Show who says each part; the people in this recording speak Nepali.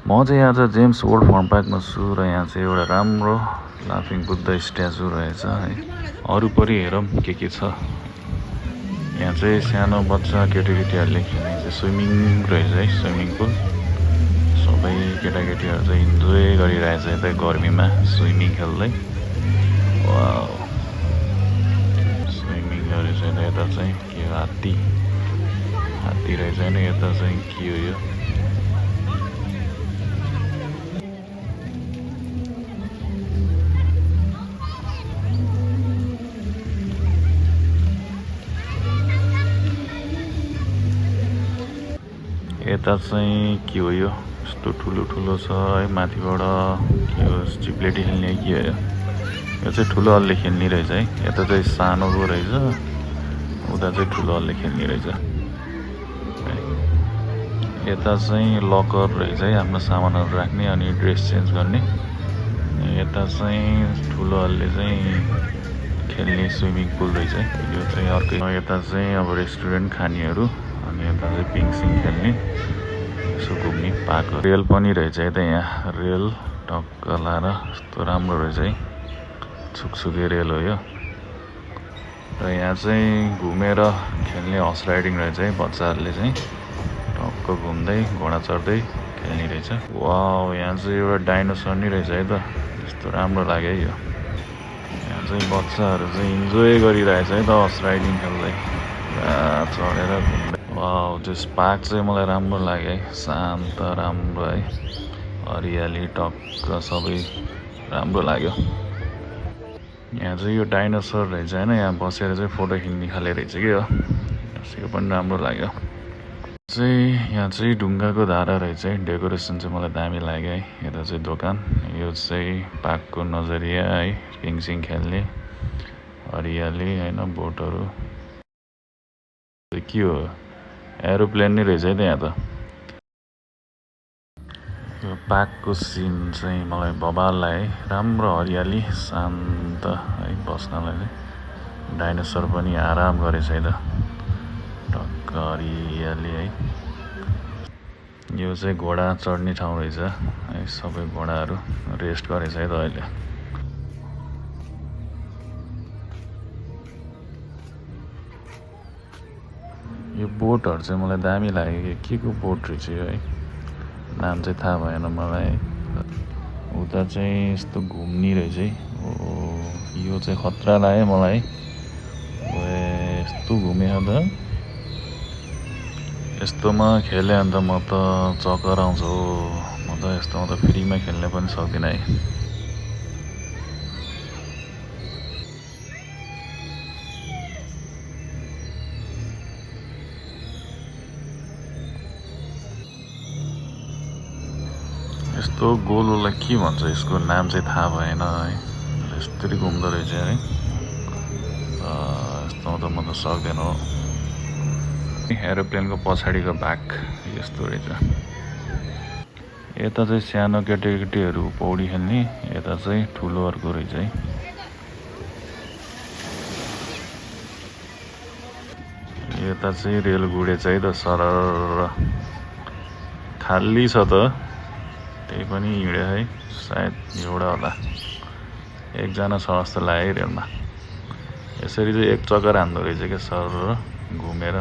Speaker 1: म चाहिँ आज जेम्स वर्ल्ड फन पार्कमा छु र यहाँ चाहिँ एउटा राम्रो लाफिङ बुद्ध स्ट्याचु रहेछ है। अरूपरि हेरौँ के छ। यहाँ चाहिँ सानो बच्चा केटाकेटीहरूले खेल्ने चाहिँ स्विमिङ रहेछ है, स्विमिङ पुल। सबै केटाकेटीहरू चाहिँ इन्जोय गरिरहेछ यतै गर्मीमा स्विमिङ खेल्दै। वाउ, स्विमिङ गरेछ यता चाहिँ के हो, हात्ती रहेछ होइन। यता चाहिँ के हो यो, यता चाहिँ के हो यो, यस्तो ठुलो छ है। माथिबाट के हो, चिप्लेटी खेल्ने के हो यो चाहिँ ठुलो अलले खेल्ने रहेछ है। यता चाहिँ सानोको रहेछ, उता चाहिँ ठुलो अलले खेल्ने रहेछ। यता चाहिँ लकर रहेछ है, आफ्नो सामानहरू राख्ने अनि ड्रेस चेन्ज गर्ने। यता चाहिँ ठुलो अलले चाहिँ खेल्ने स्विमिङ पुल रहेछ है। यो चाहिँ अर्कै। यता चाहिँ अब रेस्टुरेन्ट खानेहरू, अनि यता चाहिँ पिङसिङ खेल्ने यसो घुम्ने पार्क। रेल पनि रहेछ है त, यहाँ रेल टक्क लाएर यस्तो राम्रो रहेछ है, छुकछुके रेल हो यो। र यहाँ चाहिँ घुमेर खेल्ने हर्स राइडिङ रहेछ है, बच्चाहरूले चाहिँ टक्क घुम्दै घोडा चढ्दै खेल्ने रहेछ। वाउ, यहाँ चाहिँ एउटा डाइनोसर नै रहेछ है त, यस्तो राम्रो लाग्यो है यो। यहाँ चाहिँ बच्चाहरू चाहिँ इन्जोय गरिरहेछ है त हर्स राइडिङ खेल्दै चढेर घुम्दै। वाउ, त्यस पार्क चाहिँ मलाई राम्रो लाग्यो है, शान्त राम्रो है, हरियाली टक्क सबै राम्रो लाग्यो। यहाँ चाहिँ यो डाइनोसर रहेछ होइन, यहाँ बसेर चाहिँ फोटो खिच्ने खाले रहेछ कि हो, यो पनि राम्रो लाग्यो। यहाँ चाहिँ ढुङ्गाको धारा रहेछ है, डेकोरेसन चाहिँ मलाई दामी लाग्यो है। यता चाहिँ दोकान, यो चाहिँ पार्कको नजरिया है, पिङसिङ खेल्ने हरियाली होइन, बोटहरू के हो, एरोप्लेन नै रहेछ है त यहाँ त। यो पार्कको सिन चाहिँ मलाई बबाल लाग्यो है, राम्रो हरियाली शान्त है बस्नलाई चाहिँ। डाइनोसर पनि आराम गरेछ है त, टक्क हरियाली है। यो चाहिँ घोडा चढ्ने ठाउँ रहेछ है, सबै घोडाहरू रेस्ट गरेछ है त अहिले। यो बोटहरू चाहिँ मलाई दामी लाग्यो, के को बोट रहेछ यो है, नाम चाहिँ थाहा भएन मलाई। उता चाहिँ यस्तो घुम्ने रहेछ है, यो चाहिँ खतरा लाग्यो मलाई। यस्तो घुमेको त, यस्तोमा खेलेँ अन्त म त चक्कर आउँछ हो, म त यस्तोमा त फ्रीमा खेल्न पनि सक्दिनँ है। यस्तो गोलोलाई के भन्छ, यसको नाम चाहिँ थाहा भएन है, यस्तरी घुम्दो रहेछ है। यस्तोमा त म त सक्दैन हो। एरोप्लेनको पछाडिको भाग यस्तो रहेछ। यता चाहिँ सानो केटाकेटीहरू पौडी खेल्ने, यता चाहिँ ठुलोहरूको रहेछ है। यता चाहिँ रेल गुडेछ है त, सरर खाली छ त, त्यही पनि हिँड्यो है, सायद एउटा होला, एकजना छ जस्तो लाग्यो है रेलमा। यसरी चाहिँ एक चक्कर हान्दो रहेछ क्या, सरर घुमेर।